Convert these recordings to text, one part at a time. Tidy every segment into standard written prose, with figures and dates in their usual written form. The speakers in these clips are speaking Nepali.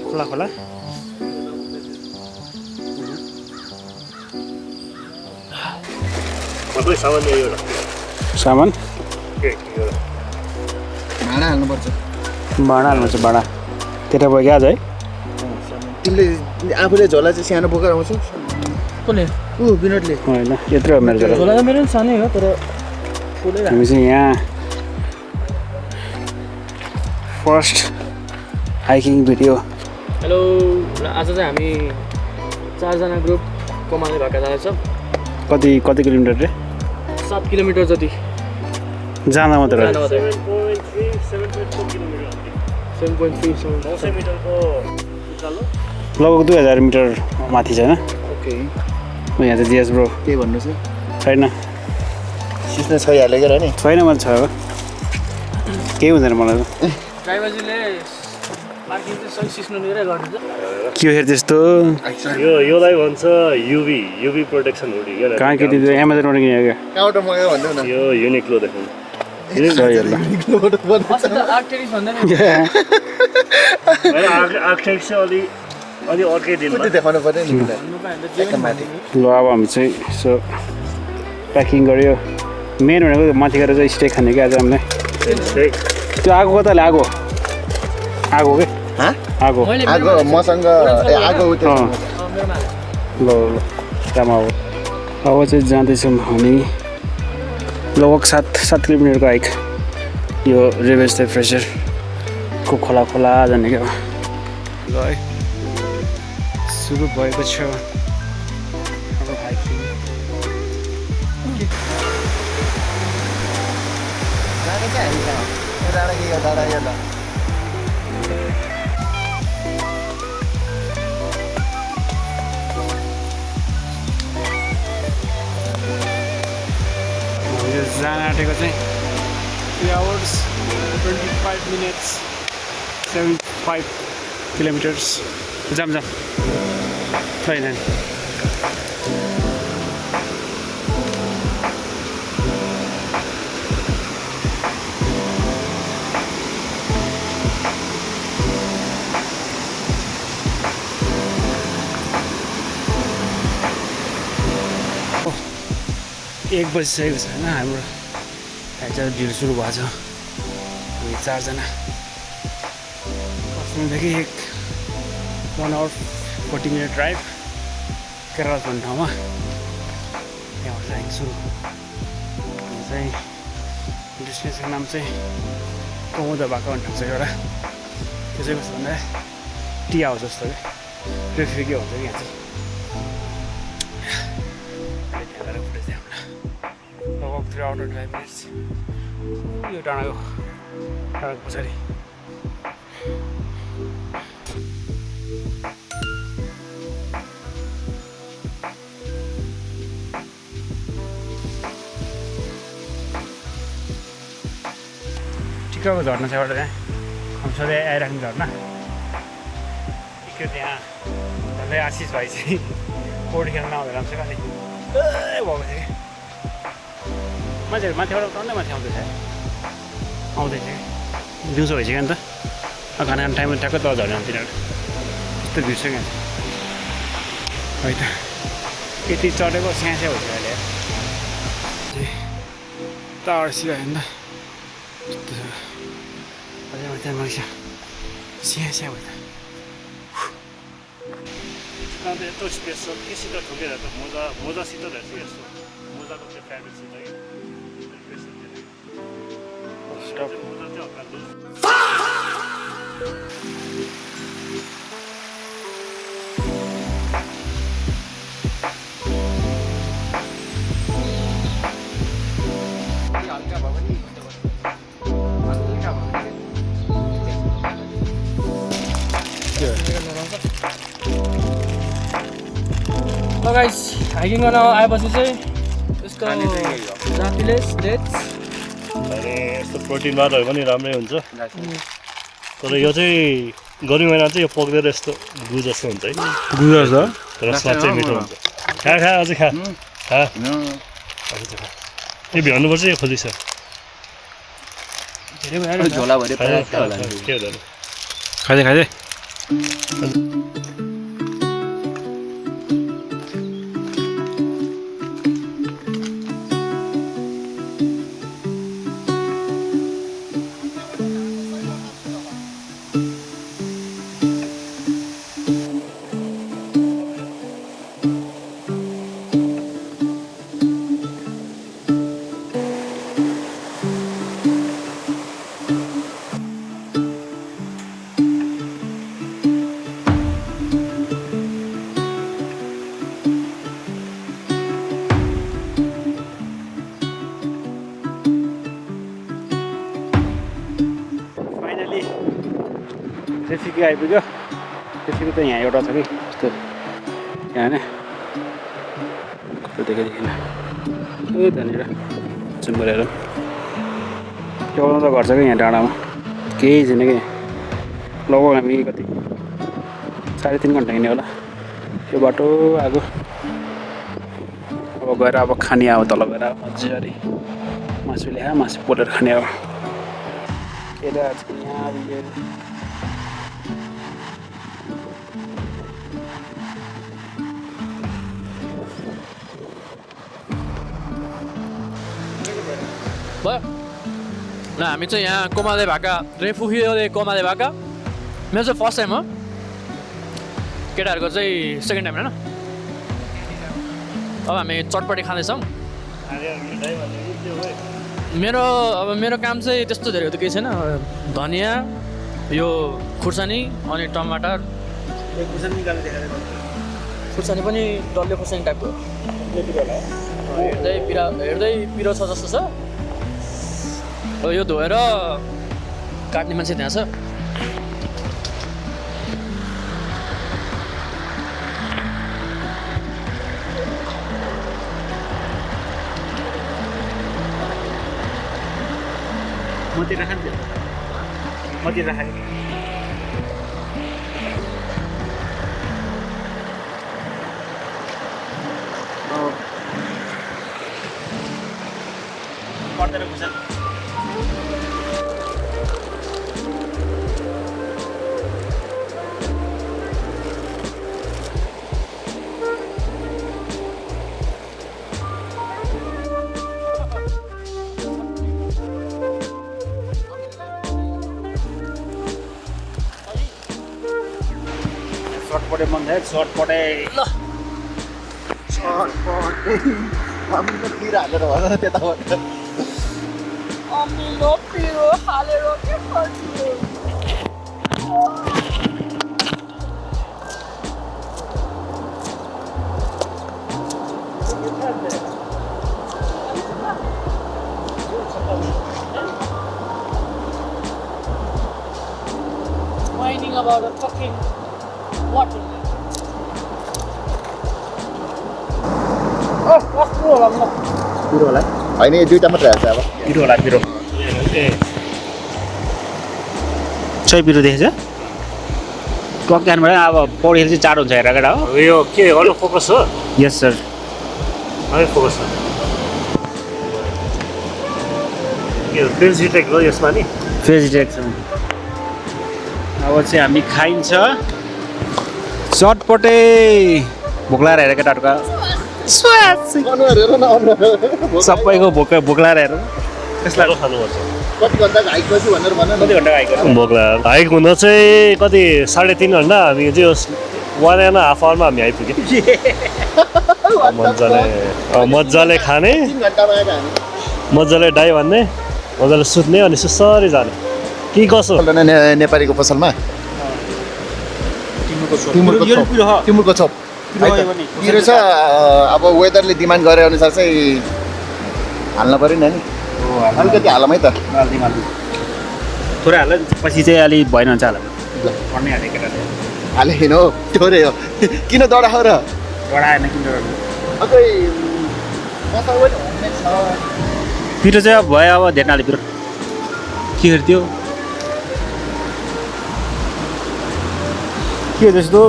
खोला खोला सामान भाँडा हाल्नुपर्छ भाँडा हाल्नुपर्छ भाँडा त्यता भयो क्या आज है तिमीले आफूले झोला चाहिँ सानो बोकेर आउँछौ कसले विनोदले होइन यत्रो हो मेरो झोला झोला त मेरो पनि सानै हो तर हामी चाहिँ यहाँ फर्स्ट हाइकिङ भिडियो हेलो आज चाहिँ हामी 4 जना ग्रुप कमाले भएका जाँदैछौँ कति कति किलोमिटर रे 7 किलोमिटर जति जाँदा मात्र 7.3 लगभग 2000 मिटर माथि छैन ओके यहाँ चाहिँ जिएस ब्रो के भन्नु छ छैन सिस्नो छैहालेको र नि छैन मैले छ केही हुँदैन मलाई त ड्राइभरजीले पार्किङ चाहिँ सही सिस्नो लिएरै गरिदिन्छ के हो त्यस्तो योलाई भन्छ युभी प्रोटेक्सन हुडी क्या कहाँ के दिन्छ एमाजोनबाट किनेको क्या कहाँबाट मगायो भन्नु न यो युनिक्लो देखाउनु सही होला अस्ति त आर्टेरिस भन्दैन आर्किटेक्ट चाहिँ अलि अर्कै दिनमा कति देखाउनु पर्यो नि माथि ल अब हामी चाहिँ यसो प्याकिङ गऱ्यो मेन भनेको माथि गएर चाहिँ स्टेक खाने क्या आज हामीले त्यो आगो कताले आगो आगो के आगो आगो मसँग आगो उठ्यो ल ल राम्रो अब चाहिँ जाँदैछौँ हामी लगभग 7 किलोमिटरको हाइक यो रिभेज द फ्रेसरको खोला खोला जाने क्या ल है सुरु भएको छ हाम्रो हाइकिङ हामीले जान आँटेको चाहिँ 3 hours 25 minutes 75 kilometers जाम छैन एक बजिसकेको छ होइन हाम्रो हाइक चाहिँ ढिलो सुरु भएको छ हामी 4 जना खरसाङदेखि 1 hour 40 minute ड्राइभ केरला भन्ने ठाउँमा यहाँबाट हाइक सुरु हामी चाहिँ डेस्टिनेसनको नाम चाहिँ कमौदा भएको भन्ने ठाउँ छ एउटा त्यो चाहिँ कस्तो भन्दा टी हाउस जस्तो क्या ट्रेफिकै हुन्छ कि यहाँ चाहिँ लगभग 3 hours 25 minutes यो डाँडाको पछाडि टिकाको झर्ना छ एउटा त्यहाँ हामी सधैँ आइराख्ने झर्ना ठिकै त्यहाँ झन्डै आशिष भाइ चाहिँ पौडी खेल्न आउँदै राम्रो छ कति भएको थियो कि मान्छेहरू माथिबाट टन्नै माथि आउँदैछ कि दिउँसो भइसक्यो नि त खाना खाने टाइममा ठ्याक्कै तल झर्ने तिनीहरू यस्तो भिड छ क्या है त यति चढेको स्यास्या भइसक्यो अहिले टाढसियो होइन यस्तो छ अझै माथि नक्सा स्यास्या भयो त अन्त यत्रो स्पेस छ केसित ठोकेर त मोजासित रहेछ यस्तो मोजाको त्यो फ्याब्रिकसित कि मोजा चाहिँ हल्का लुज गाइस हाइकिङ गर्न आएपछि चाहिँ यस्तो जातिले डेट्स अनि यस्तो प्रोटिन बारहरू पनि राम्रै हुन्छ तर यो चाहिँ गर्मी महिना चाहिँ यो पक्दैन यस्तो गु जस्तो हुन्छ है गु जस्तो तर स्वाद चाहिँ मिठो हुन्छ खा अझै खा अझै खा यो भ्याउनुपर्छ यो खोलिस धेरै भयो झोलाभरि खाँदै परास्त होला नि। के हुँदैन खाँदै खाँदै फाइनली जेसीको आइपुग्यो जेसीको चाहिँ यहाँ एउटा छ कि यस्तो यहाँ होइन कस्तो देखेदेखि ए त्यहाँनिर जुम्बर हेरौँ एउटा त घर छ कि यहाँ डाँडामा केही छैन कि लगभग हामी कति 3.5 घन्टा हिँड्यो होला त्यो बाटो आएको अब गएर अब खाने अब तल गएर मजाले मासु ल्यायो मासु पोलेर खाने अब केरा यहाँ भयो ल हामी चाहिँ यहाँ कोमाले भाका रेफुजीले कोमाले भाका मेरो चाहिँ फर्स्ट टाइम हो केटाहरूको चाहिँ सेकेन्ड टाइम होइन अब हामी चटपटी खाँदैछौँ मेरो काम चाहिँ त्यस्तो धेरै त केही छैन धनियाँ यो खुर्सानी अनि टमाटर खुर्सानी पनि डल्ले खुर्सानी टाइपको हेर्दै पिरो छ जस्तो छ यो धोएर काट्ने मान्छे त्यहाँ छ मतिर खान्थ्यो मतिर खायो पर्दैन खुर्सानी चटपटे मन थियो चटपटे ल हामी त पिर हालेर भन त्यताबाट अमिलो पिरो हालेर के फर्कियो whining about a fucking water. Oh, what's wrong? पिरो होला होइन यो दुईवटा मात्रै हाल्छ अब पिरो होला पिरो ए सही पिरो देखेछ टक्क्यानबाट अब पौडी चाहिँ चाँडो हुन्छ हेर केटा हो यो के अरू फोकस हो यस सर है फोकस हो के फेन्सिटेक हो यसमा नि भेजिटेक छ अब चाहिँ हामी खाइन्छ चटपटे भोक लाएर हेर केटाहरूको अनुहार हेर न अनुहार सबैको भोक लाएर हेर त्यसलाई खानुपर्छ कति घन्टाको हाइक बस्यो भनेर भन न कति घन्टा आएको भोग्ला हाइक हुन चाहिँ कति 3.5 घन्टा हामी चाहिँ 1.5 आवरमा हामी आइपुग्यौँ मजाले खाने 3 घन्टामा आएको हामी मजाले डाइ भन्ने मजाले सुत्ने अनि सुसरी जाने के कसो नेपालीको पसलमा टिमुरको चप पिरो छ अब वेदरले डिमान्ड गरे अनुसार चाहिँ हाल्न पऱ्यो नि अलिकति हालौँ है त थोरै हाल पछि चाहिँ अलिक भएन भने चाहिँ पर्ने हाले केटाले हाले होइन हो थोरै हो किन दडाहो र डढाएन किन अझै मसाला पनि होममेड छ पिरो चाहिँ अब भयो अब धेरै हाले पिरो के गर्थ्यो के जस्तो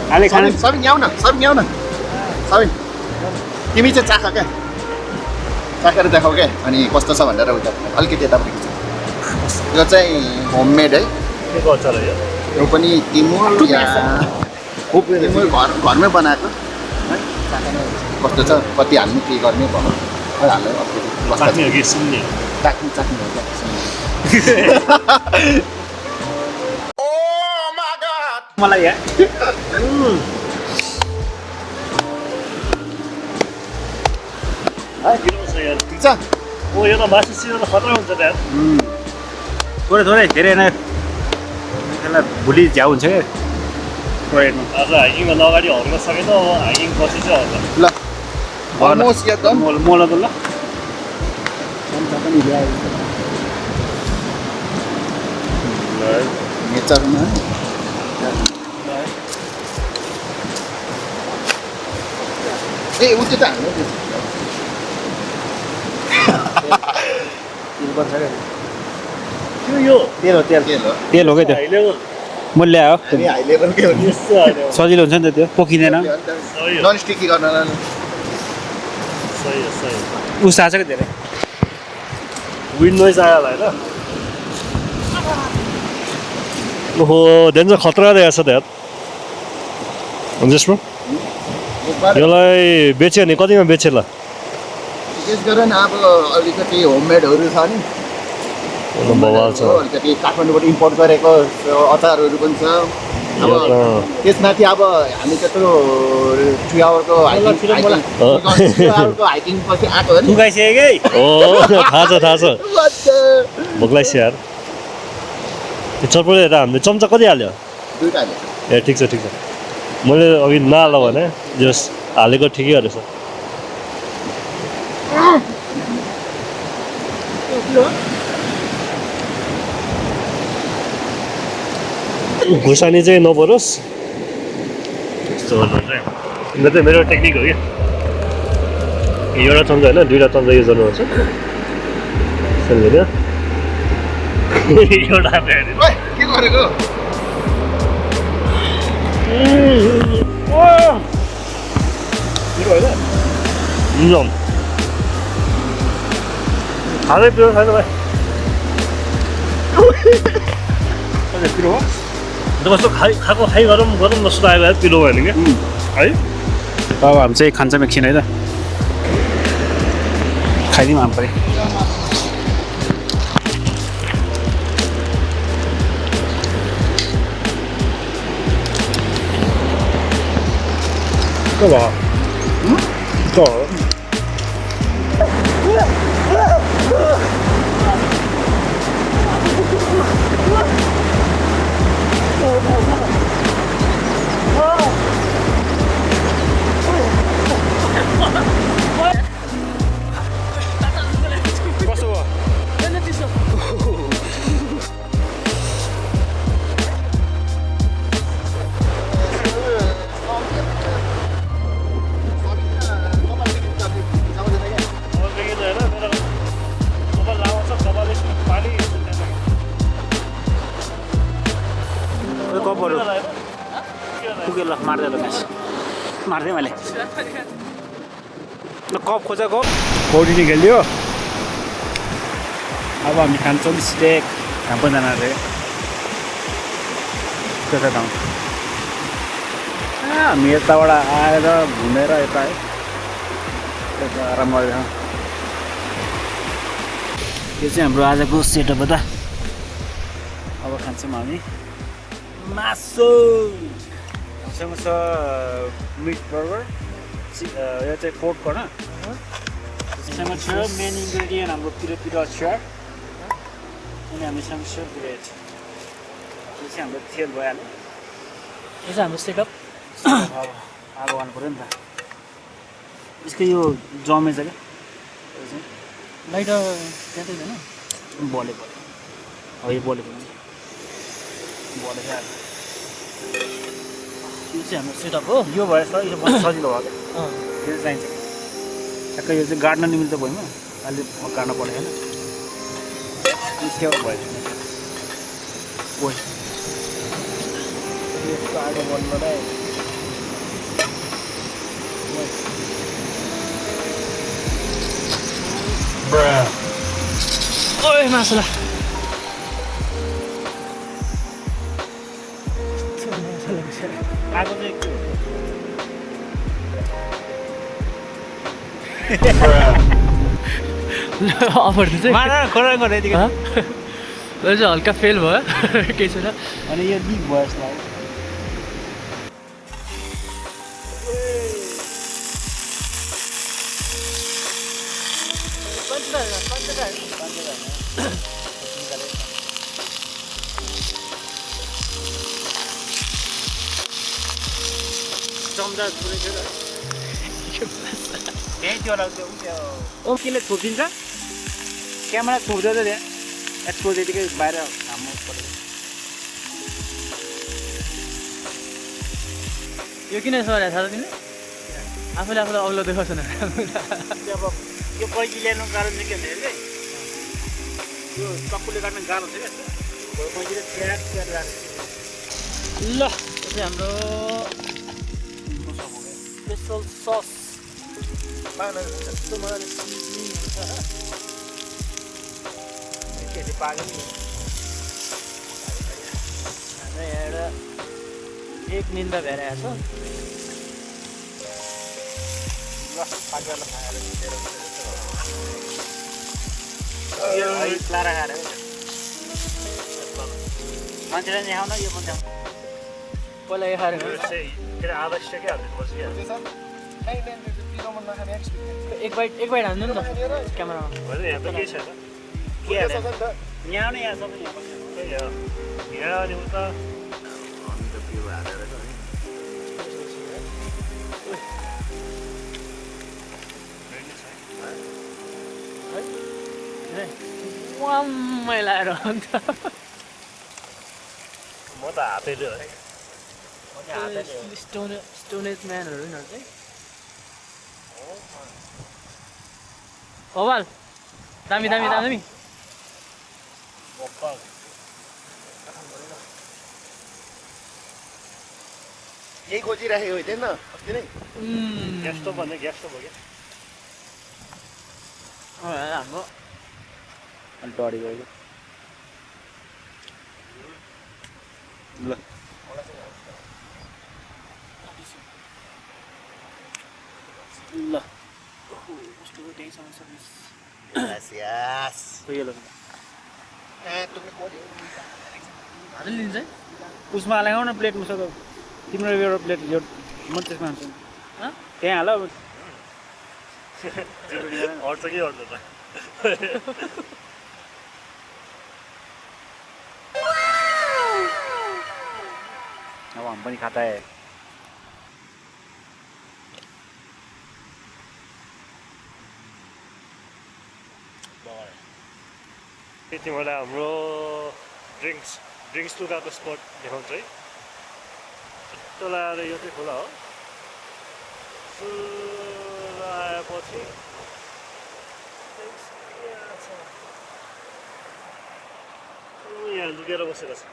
अहिले खाना सबिन ल्याउ न सबिन तिमी चाहिँ चाख क्या चाखेर देखाऊ क्या अनि कस्तो छ भनेर उता अलिकति यतापट्टि यो चाहिँ होममेड है के गर्छ र यो यो पनि तिमुर या तिमुर घरमै बनाएको है कस्तो छ कति हाल्ने के गर्ने भयो हाल्यो चाख्ने हो कि सुन्ने चाख्नु हो क्या मलाई यहाँ किलो छ यार ठिक छ ओ यो त मासु सिधो त खतरा हुन्छ त यार थोरै थोरै धेरै नै त्यसलाई भोलि झ्याउ हुन्छ क्या टोयलेटमा आज हाइकिङभन्दा अगाडि हर्न सकेन हाइकिङ पछि चाहिँ हर्न ल अलमोस्ट एकदम मलाई त ल नेचरमा ए उ त्यो त हाल्नु यो तेल हो तेल तेल हो तेल हो क्या त्यो हाइले मैले ल्यायो अनि हाई लेभलकै हो नि यस्तो हाल्यो सजिलो हुन्छ नि त त्यो पोखिँदैन सही हो नन स्टिकी गर्न सही हो सही हो उस आएको छ क्या धेरै विन्ड नोइज आयो होला होइन ओहो डेन्जर खतरा रहेछ त यार हुन्छ ब्रो यसलाई बेच्यो भने कतिमा बेच्यो ल विशेष गरेर अब अलिकति होममेडहरू छ नि बवाल छ अलिकति काठमाडौँबाट इम्पोर्ट गरेको अचारहरू पनि छ अब त्यसमाथि अब हामी त्यत्रो 3 आवरको हाइकिङ पछि आएको हो नि फुकाइसकेकै ओ थाहा छ भोक लाग्छ यार त्यो चटपटे हेरेर हामीले चम्चा कति हाल्यो दुईटा ए ठिक छ मैले अघि नहाल्दा भने जस हालेको ठिकै रहेछ खुर्सानी चाहिँ नपरोस् यस्तो गर्नु चाहिँ यो चाहिँ मेरो टेक्निक हो क्या एउटा चम्चा होइन दुईवटा चम्चा युज गर्नुपर्छ समझेन एउटा के गरेको खाँदै पिरो खानु भाइ पिरो हो कस्तो खाएको खाइ गरौँ जस्तो आयो यार पिरो भयो भने क्या है अब हामी चाहिँ खान्छौँ एकछिन है त खाइदिउँ हामी पनि के भयो के हो कपहरू पुग्यो ल मार्दै ल म्याच मार्दै मैले ल कप खोज कप पौडी खेलिदियो अब हामी खान्छौँ स्टेक हामी पनि जाने त्यता ठाउँ हामी यताबाट आएर घुमेर यता है यता आराम गरेर यो चाहिँ हाम्रो आजको सेटअप हो त अब खान्छौँ हामी मासु हामीसँग छ मिट बर्गर यो चाहिँ पोर्क होइन हामीसँग छ मेन इन्ग्रेडियन्ट हाम्रो पिरो अचार अनि हामीसँग छ ब्रेड यो चाहिँ हाम्रो तेल भइहाल्यो यो चाहिँ हाम्रो सेटअप अब आगो गर्नु पऱ्यो नि त यसको यो जमेछ क्या यो चाहिँ लाइट त्यहाँ होइन बलेको अब यो बलेको बलेको यो चाहिँ हाम्रो सेटअप हो यो भएर यो सजिलो भयो क्या यो चाहिँ चाहिन्छ ठ्याक्कै यो चाहिँ गाड्न निमित्त भइमा अलि गाड्न पऱ्यो होइन भयो यस्तो आगो बल्नलाई ओए मासुला आगो चाहिँ अफर चाहिँ मार खोला गर्ने यतिकै चाहिँ हल्का फेल भयो केही छैन अनि यो लिक भयो जस्तो लाग्यो चम्चा छुने थियो र त्यहीँ त्यो लाग्छ ओ किन छोपिदिन्छ क्यामेरा छोप्दै त त्यहाँ एक्सपोज यतिकै बाहिर घाममा परेको यो किन यसो गरेको छ त तिमीले आफूले आफूलाई अग्लो देखाउँछ न त्यो अब यो कैची ल्याउनुको कारण चाहिँ के भन्दाखेरि यो चक्कुले काट्न गाह्रो छ क्या कैचीले ट्याक ट्याक राख्छ ल यो चाहिँ हाम्रो स्पेसल सस यस्तो मजाले सिजनिङ हुन्छ केटी पाक्यो नि हाम्रो यहाँ एउटा एक निन्दा भइरहेको छ ल पाकेर खाएर लारा खाएर मान्छेलाई नि आउन यो पनि पहिला यो खाएर आवश्यकै हाल्नुपर्छ एक बाइट हान्नु नि त क्यामेरामा होइन यहाँ त केही छैन के यहाँ नै यहाँ सबै यहाँ बस्यो यहाँ अनि उता वाम्मै लाएर अन्त म त हातैले हो स्टोनेज म्यानहरू यिनीहरू चाहिँ भवाल दामी दामी दामी यही खोजिराखेको होइन अस्ति नै ग्यास स्टोभ भन्ने ग्यास स्टोभ हो क्या हाम्रो अनि टडी गयो ल ल Gracias. हातले लिन्छ है उसमा लगाऊ न प्लेट उसको तिम्रो एउटा प्लेट यो म त्यसमा हाल्छु त्यहाँ हाल अब अड्छ कि अड्छ अब हम पनि खाता है तिमीलाई हाम्रो ड्रिङ्क्स टु द स्पट देखाउँछ है त्यो लगाएर यो चाहिँ खोला हो आएपछि यहाँ लुकेर बसेको छ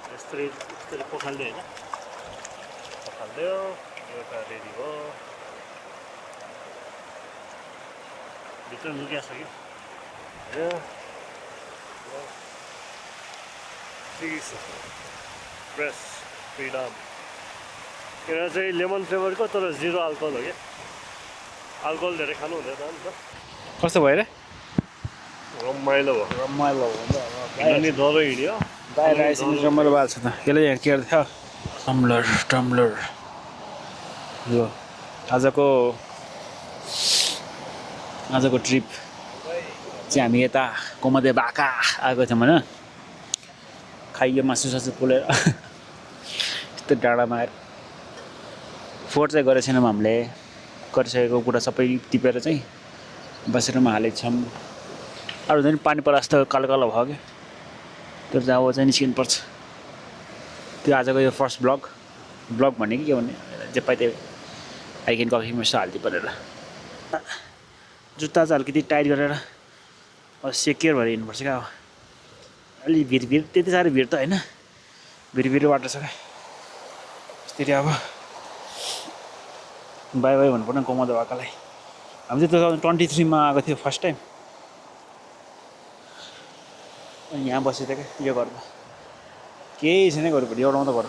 यस्तरी पखाल्दै होइन पखाल्यो एउटा रेडी भयो भित्र लुकिया छ कि फ्रेस फ्रिडम यहाँ चाहिँ लेमन फ्लेभरको तर जिरो अल्कोहल हो क्या अल्कोहल धेरै खानु हुँदैन नि त कस्तो भयो रे रमाइलो भयो रमाइलो अनि डह्रो हिँड्यो बाहिर आइसक्नु रमाइलो भएको छ त यसले यहाँ के थियो टम्लर यो आजको ट्रिप चाहिँ हामी यता कोमदे बाका आएको थियौँ होइन खाइयो मासु पोलेर यस्तो डाँडामा आएर फोहोर चाहिँ गरेको छैनौँ हामीले गरिसकेको कुरा सबै टिपेर चाहिँ बसेरमा हालेको छौँ अरू पनि पानी परा जस्तो कालो कालो भयो क्या त्यो चाहिँ अब चाहिँ निस्किनु पर्छ त्यो आजको यो फर्स्ट ब्लग भने के भन्ने जे पाइ त्यो आइकेन कफीमा यस्तो हालिदिनु परेर जुत्ता चाहिँ अलिकति टाइट गरेर अब सेक्योर भएर हिँड्नुपर्छ क्या अब अलि भिर त्यति साह्रो भिड त होइन भिर बाटो छ क्या यसरी अब बाई भन्नुपर्ने कोमदे बाकालाई हामी चाहिँ 2023 आएको थियो फर्स्ट टाइम अनि यहाँ बसेको थियो क्या यो घरमा केही छैन घरपट्टि एउटा मात्रै घर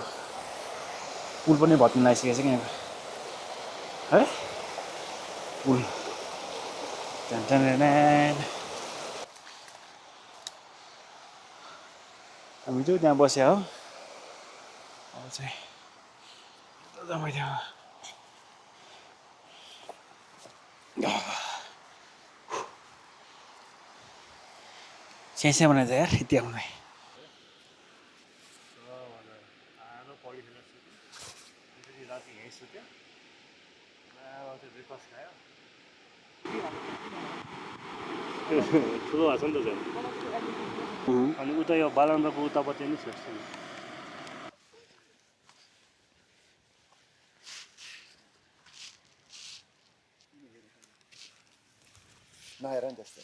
पुल पनि भत्किन लागिसकेको छ क्या यहाँ है पुल हामी चाहिँ त्यहाँ बस्या हो अब चाहिँ स्याहाँ बनाइदिन्छ यार यति आउनु राति यहीँ सुत्यो ब्रेकफास्ट खायो ठुलो भएको छ नि त झन् अनि उता यो बालन्द्रको उतापट्टि नि छ नहेर नि त्यस्तो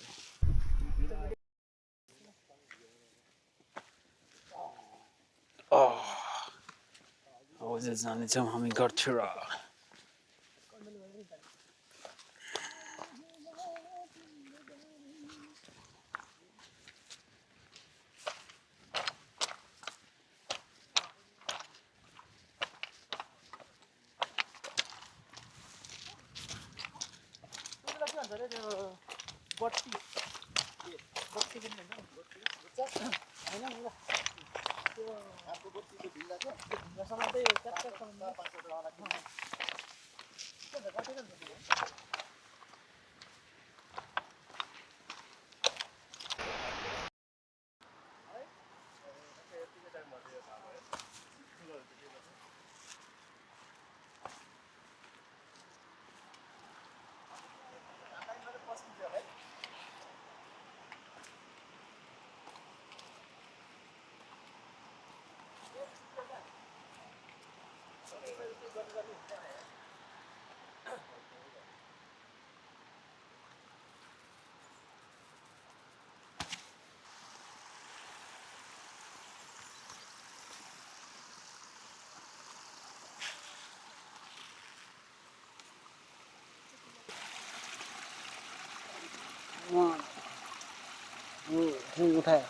अब चाहिँ जानेछौँ हामी घरतिर उठायो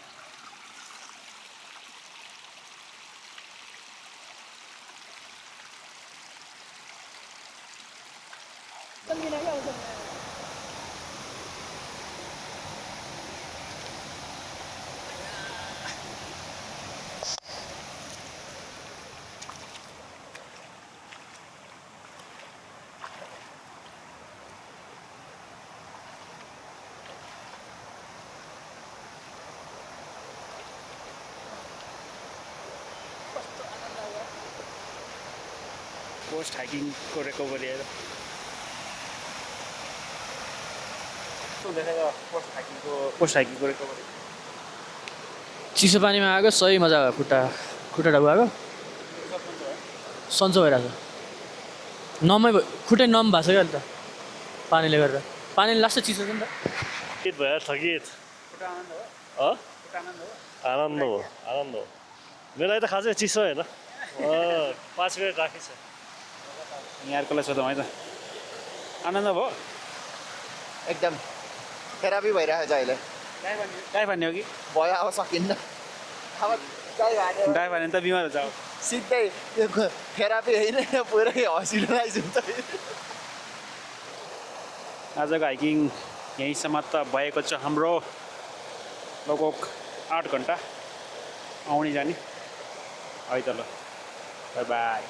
पोस्ट हाइकिङको रिकभरी आएर पोस्ट हाइकिङको रिकभरी चिसो पानीमा आएको सही मजा भयो खुट्टा ढाकु आएको सन्चो भइरहेको छ नमै खुट्टै नम भएको छ क्या अहिले त पानीले गरेर पानीले लास्ट चिसो छ नि त थकित भयो थकित आनन्द हो मेरो लागि त खासै चिसो होइन 5 मिनट राखी छ यहाँकोलाई सोधौँ है त आनन्द भयो एकदम थेरापी भइरहेको छ अहिले गाई फान्ने हो कि भयो अब सकिन्न अब गाई हाल्यो गाई फान्यो भने त बिमार हुन्छ अब सिधै त्यो थेरापी होइन पुरै हस्पिटलाइज हुन्छ आजको हाइकिङ यहीँ समाप्त भएको छ हाम्रो लगभग 8 घन्टा आउने जाने है त ल बाई बाई